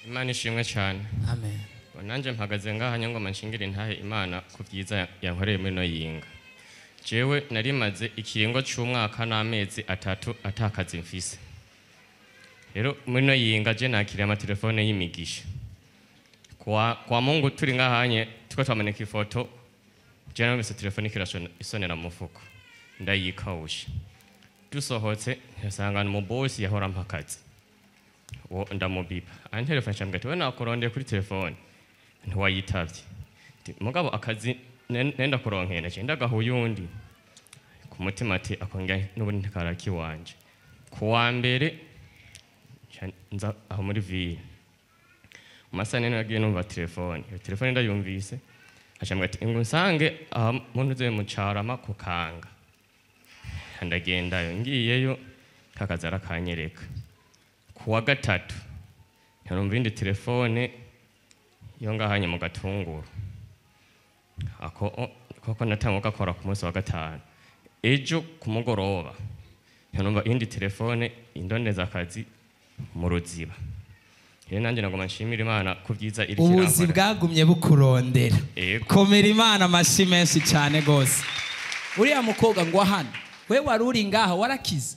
Imana ishimwe cyane. Amen. Nanjye mpagaze ngaha nyangoma nshingire intahe Imana ku byiza yankoreye muri ino yinga. Jewe narimaze ikiringo c'umwaka n'amezi 3 atakazi mfise. Rero muri ino yinga je nakiriye amatelefone y'imigisha. Kwa Mungu turi ngahanye tuko twamanika ifoto, je narumvise telefone ikirasona isonera mu mufuko, ndayikawusha. Dusohotse nsanga ni umubosi yahora ampa akazi. Uwo ndamubipa antelefone ncambwira ati we nakurondeye kuri telefone ntiwayitavye. Nti, mugabo akazi nenda kuronkera naciye ndagaha uyundi. Ku mutima ati akongera n'ubundi ntikaraki wanje. Ku wa mbere nca nza aho muri ville. Mu masaha ane nagiye numva telefone. Iyo telefone ndayumvise acambwira ati ngo nsange aha muntu uze mu Carama ku Kanga. Ndagendayo, ngiyeyo kakazi arakanyereka. Ku wa gatatu ntarumva iyindi telefone yo ngahanye mu Gatunguru. Ako koko natangwa gakora ku munsi wa gatanu. Ejo ku mugoroba ntarumva iyindi telefone indondeza akazi mu Ruziba. Rero nanjye nagoma nshimira Imana ku byiza iri Ubuzi kirankora. bwagumye bukurondera. Yego. Komera Imana amashi menshi cyane gose. Uriya mukobwa ngo hano, we wari uri ngaha warakize?